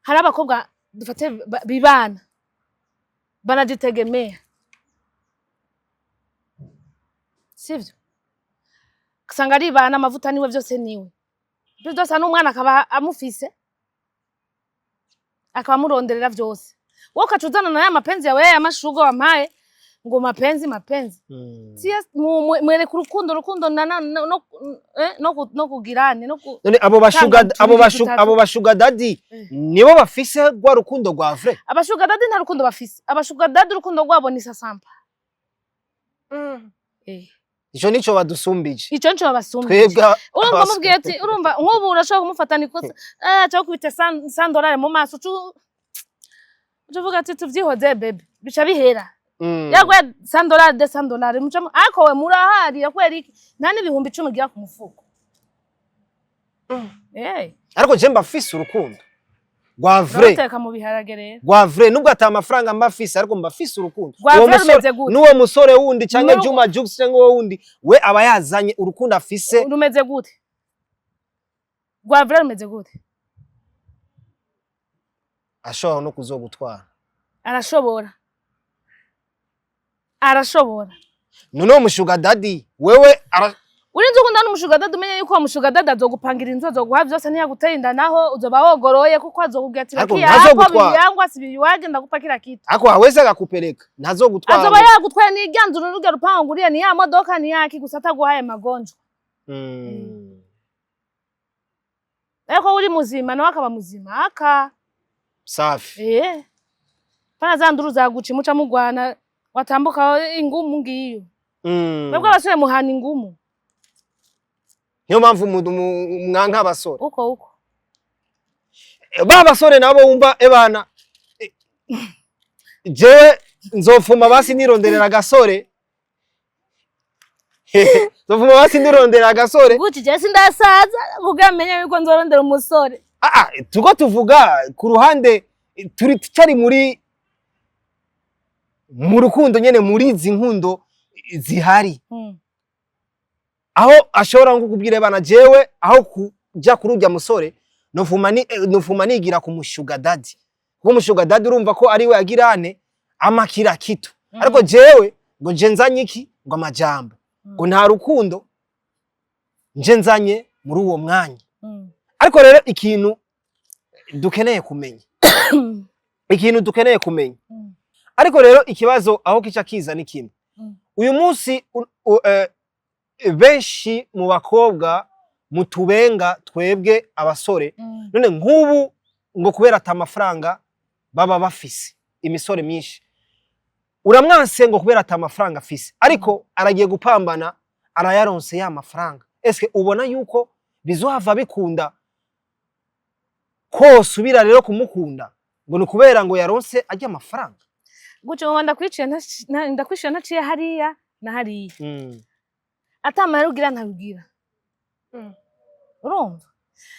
Hari abakobwa dufate bibana, banajitegemea, sivyo? Usanga aribana, amavuta niwe, vyose niwe, ivyo vyose, n'umwana akaba amufise. Akaba amuronderera vyose, wowe ukaca uzana na ya mapenzi yawe ya mashugo wampaye ngo mapenzi mapenzi. Siya mwereka urukundo, urukundo na na no no no kugirane no ku None abo bashuga tanga abo tubiri, bashuga dutatu. Abo ba sugar daddy nibo bafise rwa rukundo rwa vrai? Aba sugar daddy nta rukundo bafise. Aba sugar daddy urukundo rwabo ni sasampa. Ico nico badusumbije. Ico nico babasumbije. Twebwe Urumva, mubwiye ati, urumva nk'ubu urashobora kumufatana ikosa, cyangwa kubita 100 dolari mu maso, uca uvuga ati tuvyihoze bébé, bica bihera. Yaguye 100 dolari, 200 dolari, muca ariko we murahari kubera iki? Nta n'10,000 ugira ku mufuko. Ariko je mbafise urukundo rwa vrai. Uraruteka mu biharage rero. Rwa vrai, nubwo ata amafaranga mbafise, ariko mbafise urukundo. Rwa Uwo vrai musore rumeze gute? N'uwo musore wundi canke Juma Jux canke uwo wundi, we aba yazanye urukundo afise. Rumeze gute? Rwa vrai rumeze gute? Ashobora no kuzogutwara. Arashobora, arashobora. None uwo mu sugar daddy wewe Urinze ukunda n'umu sugar daddy, umenye yuko uwo mu sugar daddy azogupangira inzu, azoguha vyose, ntiyagutera inda naho uzoba wogoroye, kuko azokubwira ati Ariko bakia hapo ntazogutwara. bibi yangu asibiwaje, ndakupa kila kitu. Ariko hawezi akakupeleka, ntazogutwara. Azoba yagutwaye n'irya nzu n'ururya rupangu nguriye, ni ya modoka, ni yaki, gusa ataguhaye magonjwa. Ariko uri muzima nawe akaba muzima aka Safi. Pana za nduru zaguca muca mugwana, watambuka ingumu ngiyo. Mwebwe abasore muhana ingumu. Niyo mpamvu mwanka abasore. Uko uko. Ba basore nabo wumva ebana, jewe nzofuma basi nironderera agasore, nzofuma basi nironderera agasore. Guci je sindasaza kugira menye yuko nzorondera umusore. Ah, ah, tuko tuvuga ku ruhande, turi tucari muri mu rukundo nyene, muri izi nkundo zihari, aho ashobora nko kukubwira bana, jewe aho kuja kururya musore nofuma ni nofuma nigira ku mu sugar daddy, kuko umu sugar daddy urumva ko ari we agirane amakira kitu. Ariko jewe ngo nje nzanye iki? Ngo amajambo, ngo nta rukundo nje nzanye muri uwo mwanya. Ariko rero ikintu dukeneye kumenya, ikintu dukeneye kumenya, ariko rero ikibazo aho kica kiza ni kimwe. Uyu munsi benshi mu bakobwa mutubenga twebwe abasore. None nk'ubu ngo kubera ata amafaranga baba bafise, imisore myinshi uramwanse ngo kubera ata amafaranga afise, ariko aragiye gupambana arayaronse ya mafaranga. Eske ubona yuko bizohava bikunda ko subira rero kumukunda ngo ni kubera ngo yaronse arya amafaranga? Guca ngo ndakwiciye, ndakwishyura ntaciye hariya na hariya. Atamahera ugira ntabibwira. Urumva,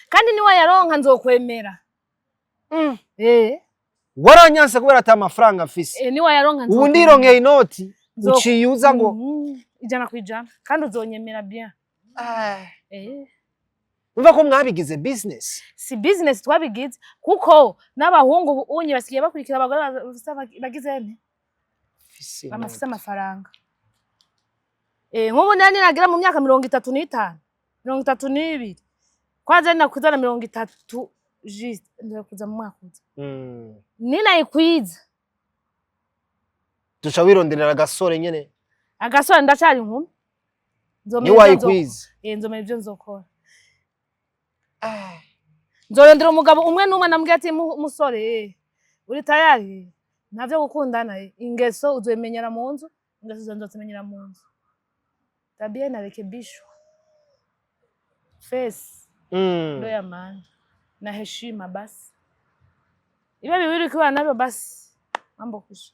kandi niwe yaronka nzokwemera. Waranyanse kubera ata amafaranga afise. Niwe yaronka Ubu nzokwemera. ndironkeye inoti, uciye uza ngo 100%, kandi uzonyemera bien. Umva ko mwabigize business. Si business twabigize, kuko n'abahungu ubu unye basigaye bakurikira abagore bagize nte bamafise amafaranga. Nk'ubu nani nagera mu myaka 35, 32, kwanza nakuza na 30 juste, ndakuza mu mwaka uza, ninayikwiza. Duca wironderera agasore nyene. Agasore, ndacari inkumi. Nzomenya ivyo Niwayikwiza. Nzomenya ivyo nzokora. Nzorondera umugabo umwe n'umwe, namubwira ati musore, uri tayari? Ntavyo gukundana, ingeso uzobimenyera mu nzu, ingeso nzozimenyera mu nzu, tabia inarekebishwa, face ndo ya maana na heshima basi. Hivyo viwili ukiwa navyo basi mambo kwisha.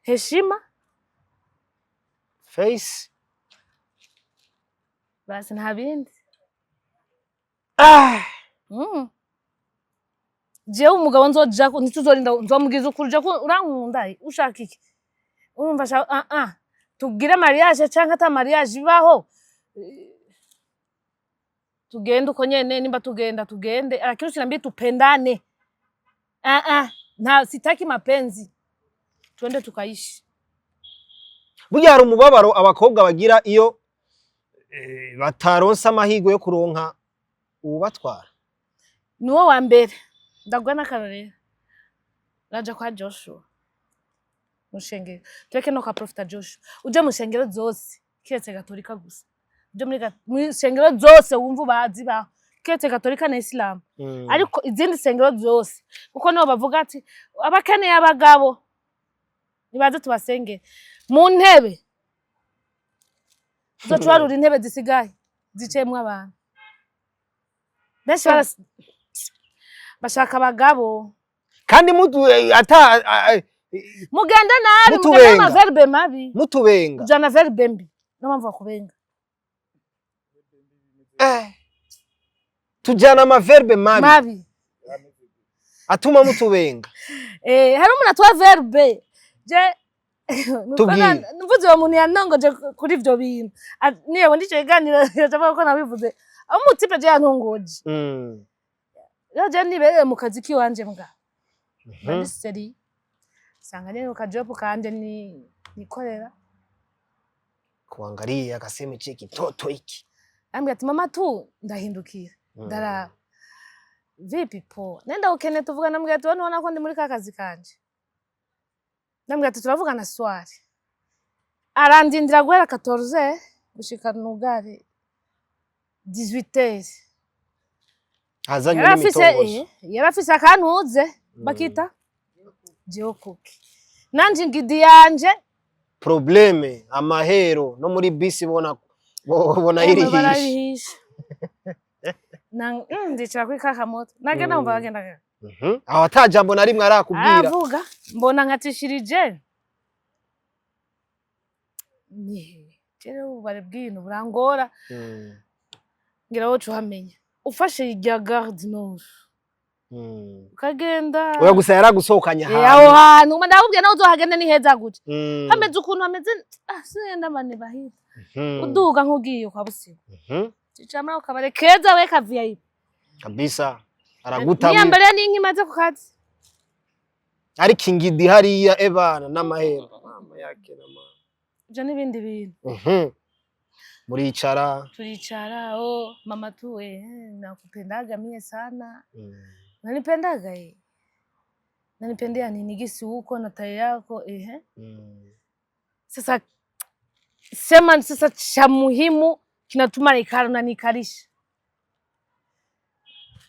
Heshima Face. Basi, nta bindi. Jewe umugabo nzoja ntituzorinda, nzomubwiza ukuri ko urankunda, ushaka iki? Urumva ah ah, tugire mariage canke ata mariage ibaho, tugende uko nyene, nimba tugenda tugende, lakini usiniambie tupendane. Ah ah, nta, sitaki mapenzi, twende tukaishi. Burya hari umubabaro abakobwa bagira iyo bataronse amahirwe yo kuronka uwubatwara. Niwo wa mbere ndaguha n'akarorero. Uraja kwa Joshua mu shengero, tureke no kwa Profita Joshua, uje mu shengero zose kiretse Gatolika gusa, uje muri shengero zose wumva ubazi baho kiretse Gatolika na Isilamu. Ariko izindi sengero zose, kuko nibo bavuga ati abakeneye abagabo nibaze tubasengere, mu ntebe uzoca uharura intebe zisigaye zicayemwo abantu benshi, bashaka abagabo. Kandi mutu ata Mugende nabi, mugende. Mutubenga. Ama verbe mabi. Mutubenga. Ujana verbe mbi, niyo mpamvu bakubenga. Tujana ama verbe mabi. Mabi. Atuma mutubenga. Hari umuntu atwa verbe je. Tubwire. Mvuze uwo muntu yanongoje kuri ivyo bintu. Niyo ndico kiganiro avuga ko nabivuze, aho umu type je yantongoje. Rero je nibereye mu kazi kiwanje mbwa muri seri, sanga nyene mu ka job kanje ni nikorera. Kuangalia akasema cheki kitoto hiki. Ambwira ati mama tu, ndahindukira, ndaraba, vipi, poa, nenda ukene tuvugana. Mbwira ati nubona ko ndi muri ka kazi kanje. Ndambwira ati turavugana soir. Arandindira guhera 14 gushika nugare 18h. Azanye Yarafise n'imitongozo. Yarafise akantuze bakita jeokuki, nanje ingidi yanje. Problème amahero no muri bisi bona irihisha. Barabihisha. Ndicara kuri ka kamoto nagenda numva bagenda. Aho ata jambo na rimwe arakubwira. Aravuga, mbona nkatishirije ni rero ububare bw'ibintu burangora. Ngira wowe uhamenya ufashe irya Gare du Nord ukagenda. Oya, gusa yaragusohokanye aho ahantu. Hantu ndakubwiye nawe uzohagende, ni heza gutya. Hameze ukuntu hameze, sinenda mane bahita. Uduga nk'ugiye kwa Busigo. Cicara muri ako kabare keza we ka VIP. Kabisa araguta. Niyambariye n'inka imaze ku kazi. Ariko ingidi hariya ebana n'amahera mama yake na mama. Ivyo n'ibindi bintu. Muricara. Turicara, oh mama tu, nakupendaga mie sana. Nanipendaga nanipendea nini gisi huko na tai yako ehe. Sasa sema sasa cha muhimu kinatuma nikara unanikarisha,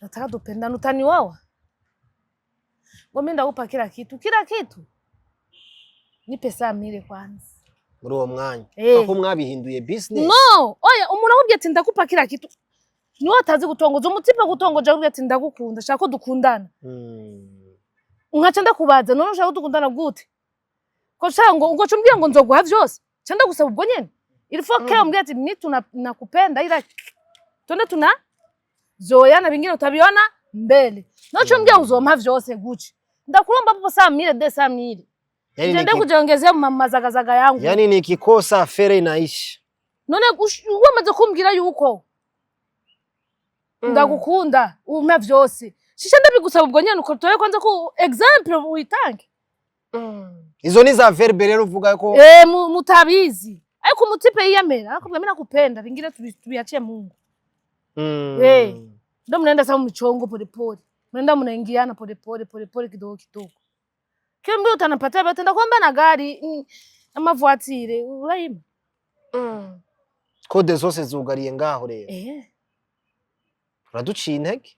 nataka tupendane, utaniwawa ngo mimi ndakupa kila kitu, kila kitu, nipe saa mile kwanza. Muri uwo mwanya ko mwabihinduye business. No, oya, umuntu akubwiye ati ndakupa kila kitu niwe atazi gutongoza. Umu type gutongoja akubwiye ati ndagukunda, shaka ko dukundana, nkaca ndakubaza none ushaka ko dukundana gute, ko shaka ngo ngo umbwira ngo nzoguha vyose, ca ndagusaba ubwo nyene. Il faut que umbwire ati mi tuna nakupenda, ila twende tuna zoeana, vingine utaviona mbele. Noco umbwira uzompa vyose guce, ndakulomba popo saa mile de saa mile. Yani Nende kujiongezea mazagazaga yangu. Yani nikikosa affaire inaisha. None wamaze kumbwira yuko ndagukunda, umpa vyose, shisha ndabigusaba ubwo nyene, uko tuwe kwanza ko exemple uitange. Izo ni za verbe rero uvuga ko. Mutabizi, ariko umu type yiyamera akubwira mimi nakupenda, vingine tubiachie Mungu. Ndo mnaenda sawa mchongo polepole, mnaenda mnaingiana polepole polepole, kidogo kidogo, kila mtu utanapatia batenda kwamba na gari ama voiture urayima. Code zose zugariye ngaho rero. Uraduciye intege.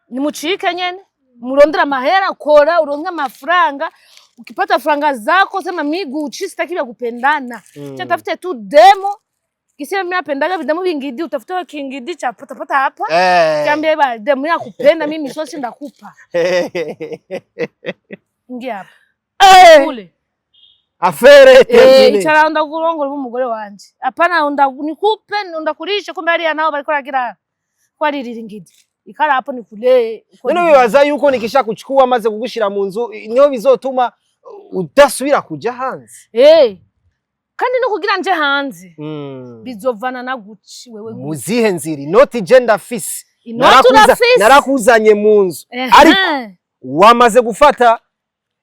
Nimucike nyene, murondera amahera, kora uronke amafaranga. Ukipata franga zako sema mi Gucci sitaki vya kupendana. Cha tafute tu demo kisema mimi napendaga videmo vingidi, utafute kingidi cha pata pata hapa. Kiambia ba demo ya kupenda mimi sosi ndakupa, ingia hapa. Kule. Affaire terminée. Icara ndakurongora umugore wanje, hapana nikupe ndakurishe, kumbe hariya nao bariko ragira kwaririra ingidi, ikara hapo nikulee. None wibaza yuko nikisha kuchukua maze kugushira mu nzu niho bizotuma udasubira kuja hanze? Kandi no kugira nje hanze bizovana na Gucci wewe Gucci. Muzihe nzira? Inoti je ndafise. Inoti urafise. Narakuzanye mu nzu, ariko wamaze gufata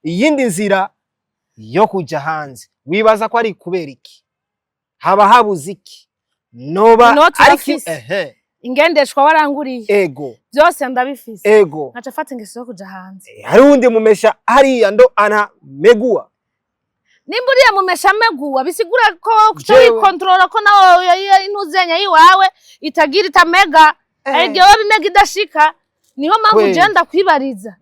iyindi nzira yo kuja hanze. Wibaza ko ari kubera iki? Haba habuze iki noba Inoti ariko urafise. Ingendeshwa waranguriye. Ego. Byose ndabifise. Ego. Nkaca fata ingeso yo kuja hanze. Hari uwundi mumesha hariya ndo anamegua. Nimba uriya mumesha ameguwa, bisigura ko kuca Jewe. wikontorora ko nawe intuzenya yiwawe itagira itamega. Igihe wowe bimega idashika, niho mpamvu Kweli. je ndakwibariza.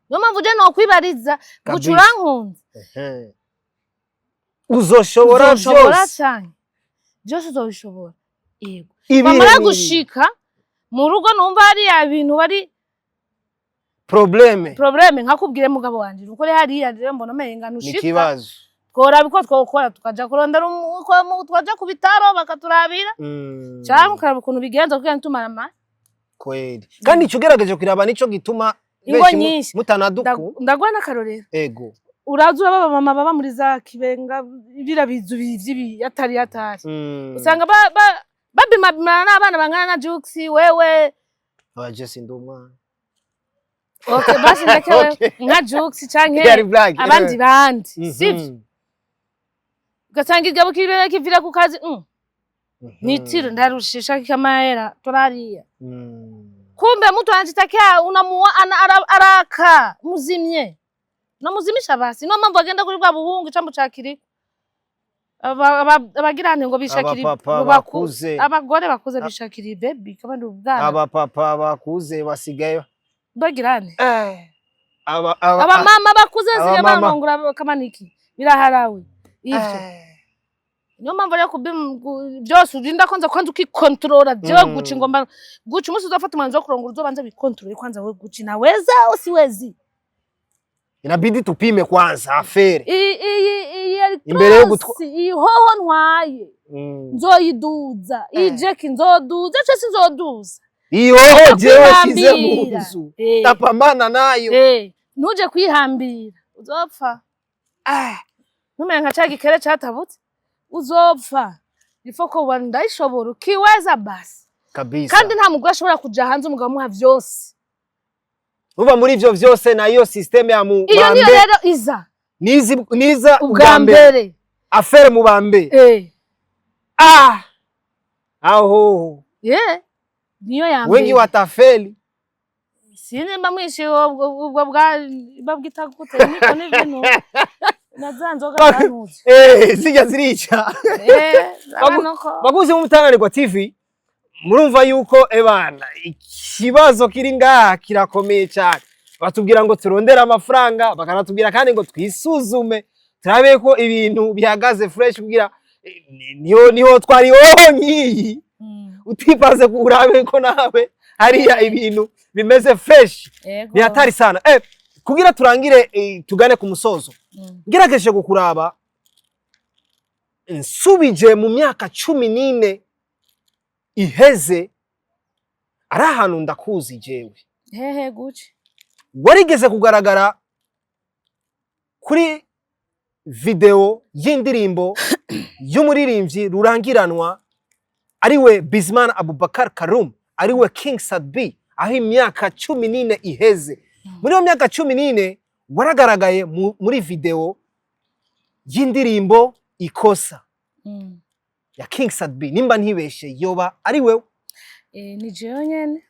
Niyo mpamvu je nokwibariza guca. Kabisa. Urankunze? Ehe. Uzoshobora Uzoshobora byose. cane, byose uzobishobora, yego. Ibihe Bamara ni gushika mu rugo, numva hariya bintu bari problème. Problème, nkakubwire: mugabo wanje, ukore hariya rero mbona umenga Ni ntushika. kibazo. Tworaba uko twokora, tukaja kurondera twaja ku bitaro bakaturabira, canke ukaraba ukuntu bigenza kugira ntitumara. Kweli, kandi ico ugerageje kuraba nico gituma Ingo benshi nyinshi. mutanaduku. Ndaguha n'akarorero. Ego. Uraza uraba abamama baba muri za Kibenga, biriya bizu vy'ibi atari atari, usanga babimabimana n'abana bangana na Jux wewe. Oya, je sindi umwana. Okay, basi ndeke wewe. Okay. Nka Jux canke Yari blague. abandi bandi, sivyo? Ugasanga igabo kibera kivira ku kazi, nitiro ndarushisha kamahera turariya. Kumbe mtu anajitakia unamuwa ana, araka muzimye, namuzimisha basi. Niyo mpamvu agenda kuri bwa buhungu icambu ca kiriko. Abagirane ngo bishakira Abapapa ngo bakuze. Abagore bakuze bishakira ibebi kandi ubwana. Abapapa bakuze basigaye Bagirane. Aba aba Abamama bakuze sigaye abamama. bararongora kamaniki biraharawe ivyo. Niyo mpamvu rero byose urinda kwanza kwanza ukikontorora. Jewe guca ingomba guca, umunsi uzafata umwanzuro wo kurongora, uzobanza wikontorore kwanza. We guca, naweza au siwezi? Inabidi tupime kwanza affaire. Iyi Imbere yo iyi hoho ntwaye, nzoyiduza iyi jeki, nzoduza cyo sinzoduza. Iyo hoho jewe shize mu Kwihambira. nzu, tapambana nayo. Ntuje kwihambira, uzopfa. Ntumenye nka ca gikere catabutse, uzopfa. Ifo ko uba ndayishobora, ukiweza basi. Kabisa. Kandi nta mugore ashobora kuja hanze umugabo amuha vyose. Uva muri ivyo vyose na iyo système ya mu Iyo niyo bambe rero iza nizi niza ubwa ubwa mbere mbere. Affaire mu bambe. Aho Yeah. Niyo ya wengi mbere. watafeli. Sinzi mba mwishe ubwo bwa babwita gute, niko n'ibintu na za nzoga zantuze. Zijya zirica. Urabona ko Bakuzi mu TV, murumva yuko ebana ikibazo kiri ngaha kirakomeye cyane. Batubwira ngo turondere amafaranga, bakanatubwira kandi ngo twisuzume turabe ko ibintu bihagaze fresh kugira niho twari hoho nkiyi utipaze urabe ko nawe hariya ibintu bimeze fresh. Yego. Ni hatari sana. Kugira turangire, tugane ku musozo, ngerageje kukuraba nsubije mu myaka 14 iheze, ari ahantu ndakuzi jewe. Hehe guci? Warigeze kugaragara kuri video y'indirimbo y'umuririmbyi rurangiranwa, ariwe Bizimana Abubakar Karum, ariwe King Sadbi, aho imyaka 14 iheze. Muri iyo myaka 14 waragaragaye muri video y'indirimbo Ikosa ya King Sadbi. Nimba ntibeshe, yoba ari wewe? Ni jewe nyene.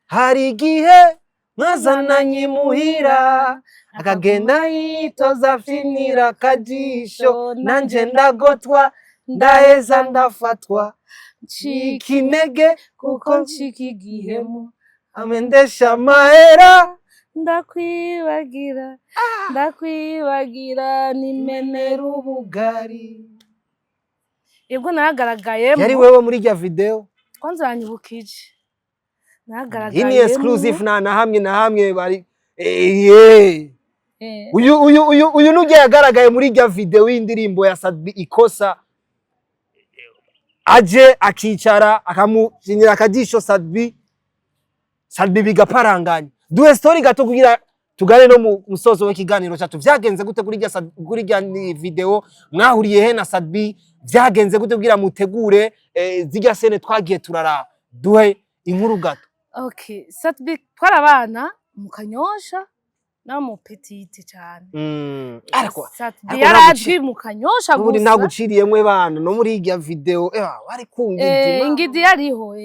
Hari igihe mwazananye imuhira, akagenda yitoza afinira akajisho, nanje ndagotwa, ndaheza ndafatwa, ncika intege kuko ncika igihemu, amendesha amahera. Ndakwibagira, ndakwibagira nimenera ubugari. Yego, naragaragayemo. Yari wewe muri rya video? Kwanza uranyibukije. Iyi ni Naragaragayemo. exclusive, na hamwe na hamwe bari yeah. Uyu nujya yagaragaye muri rya video y'indirimbo ya Sadbi Ikosa, aje akicara akamukinyira akajisho Sadbi, Sadbi bigaparanganya. Duhe story gato kugira tugane no mu musozo w'ikiganiro cyacu. Vyagenze gute kuri rya kuri rya video? Mwahuriye he na Sadbi? Vyagenze gute kugira mutegure zirya scène twagiye turara? Duhe inkuru gato. Okay, Satbi twari abana mu Kanyosha. Nawe mu petite cyane. Ariko Sat-B ariko yarazwi mu Kanyosha n'ubundi gusa. Ntaguciriyemwe bana no muri irya video wari kungidi. Ingidi yariho.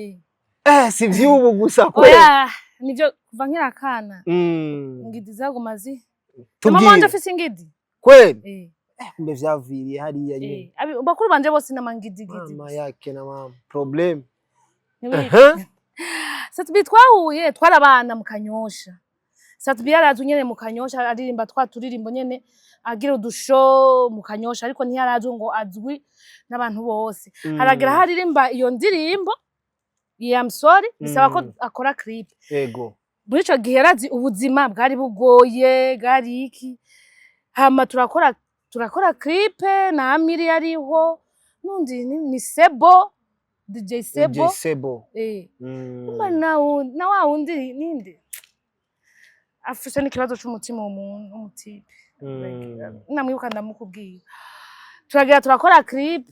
Si vy'ubu gusa kweli. Oya, nivyo, kuva nkiri akana ingidi zaguma zi mama wanje Tubwire. afise ingidi. Kweli? Eh. Kumbe vyaviriye hariya nyene. Bakuru banje bose n'amangidigidi. Mama yake na mama problem. Ntibizi. Sat-B twahuye twarabana mu Kanyosha. Sat-B yarazwi nyene mu Kanyosha, aririmba twa turirimbo nyene, agira udusho mu Kanyosha, ariko ntiyarazwi ngo azwi n'abantu bose. Haragira aho aririmba iyo ndirimbo ya I'm sorry, bisaba ko akora clip. Muri ico gihe yarazi ubuzima bwari bugoye, bwari iki. Hama turakora clip na Amiri yariho, nundi ni Sebo, DJ Sebo. DJ Sebo. Kumba na wa wundi ninde afise n'ikibazo c'umutima, uwo muntu w'umutipe. Namwibuka ndamukubwira. Turagira turakora clip,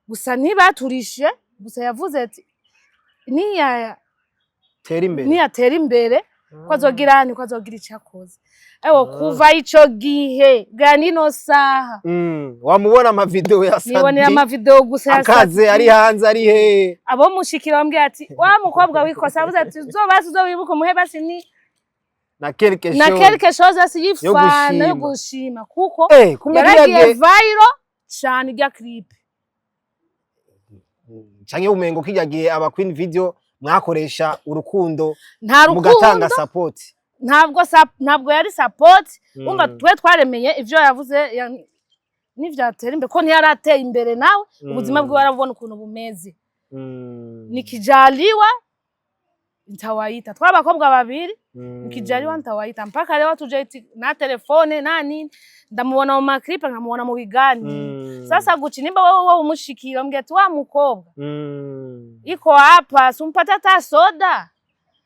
gusa ntibaturishe. Gusa yavuze ati niya Tera imbere. Niyatera imbere ko azogira, niko azogira ico akoze. Ewo, kuva ico gihe bwa nino saha Wamubona ama video ya nibonera Sat-B ama video gusa ya akaze Sat-B. ari hanze, ari he? Abo mushikira bambwira ati wa mukobwa wikosa, avuze ati uzobasi uzowibuka umuhe basi ni na quelque na chose quelque chose asi y'ifana yo gushima. Gushima kuko Kumbe yaragiye kiriya gihe viral cane irya clip. Canke umengo kirya gihe aba Queen Video mwakoresha urukundo Nta mugatanga rukundo. support. Ntabwo yari support. Umva, twe twaremeye ivyo yavuze nivyatera imbere, ko ntiyarateye imbere nawe ubuzima bwiwe arabubona ukuntu bumeze. Nikijaliwa ntawaita, twari abakobwa babiri. Nikijaliwa ntawaita, mpaka leo hatujaiti na telefone na nini. Ndamubona mu ma clip, nkamubona mu biganiro. Sasa guci nimba wowe umushikira umbwira ati wa mukobwa iko hapa, simpata hata soda.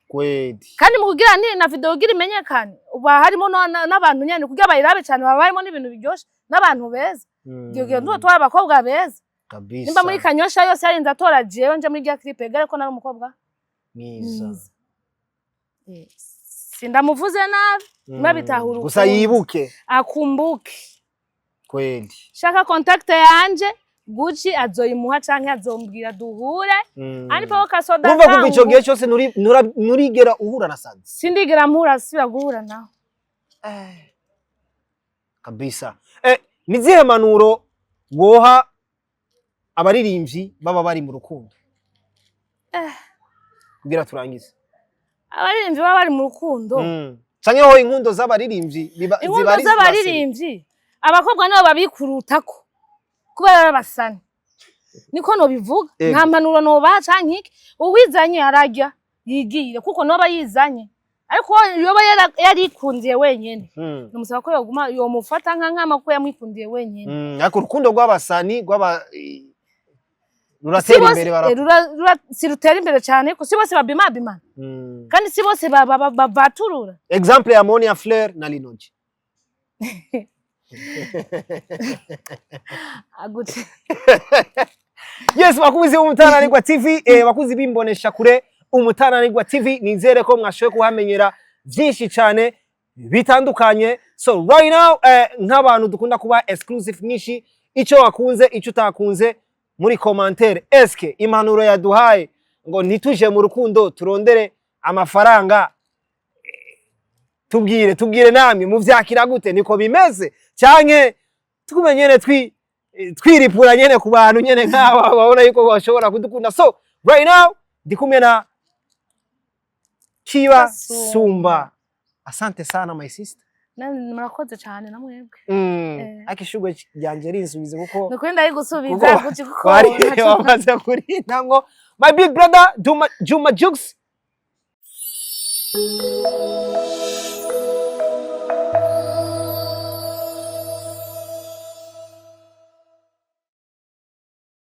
Kweli. Kandi mu kugira ni na video kugira imenyekane, uba harimo n'abantu nyene kugira bayirabe cyane, baba harimo n'ibintu biryoshe n'abantu beza. Iyo gihe nduwo twari abakobwa beza. Kabisa. Nimba muri Kanyosha yose yarinze atora jewe nje muri rya clip, egare ko nari umukobwa mwiza. Mwiza. Sindamuvuze nabi, murabitahura Gusa ukundi. yibuke. Akumbuke. Kweli. Shaka contact yanje Gucci azoyimuha canke azombwira duhure. Anipeho kasoda Urumva kuva ico kangu. gihe cyose nurigera uhura na Sat-B? Sindigera mpura, sibira guhura nawe. Kabisa. Ni zihe manuro woha abaririmbyi baba bari mu rukundo kugira turangize? Abaririmbyi baba bari mu rukundo? Canke ho inkundo z'abaririmbyi Inkundo ziba ari z'abaririmbyi, abakobwa nibo babikurutako kubera ari abasani, niko nobivuga. Nta mpanuro nobaha canke iki, uwizanye ararya yigire, kuko noba yizanye, ariko yoba yarikundiye wenyene, nomusaba ko yoguma yomufata nka nkama kuko yamwikundiye wenyene. Ariko urukundo rw'abasani rw'aba Si ruratera bose- imbere bara si rutera imbere cyane ko si bose babimabimana, kandi si bose bavaturura. Exemple ya Monia Fleur na Linoji. Agute. Yes, bakuzi b'Umutananirwa TV, bakuzi b'imbonesha kure Umutananirwa TV, nizere ko mwashoboye kuhamenyera byinshi cyane bitandukanye. So right now, nk'abantu dukunda kuba exclusive nyinshi, icyo wakunze, icyo utakunze muri commentaire. Eske impanuro yaduhaye ngo ntituje mu rukundo turondere amafaranga, tubwire namwe muvyakira gute? Niko bimeze canke tugume nyene twiripura nyene ku bantu nyene nk'aba babona yuko bashobora kudukunda? So right now ndi kumwe na Kiba Sumba. Sumba. Asante sana, my sister. Murakoze cyane na mwebwe. Ariko ishurwe ryanje rinsubize kuko Nukuri ndari gusubiza kuko guci kuko wari wamaze kurinda ngo my big brother Juma, Juma Jux.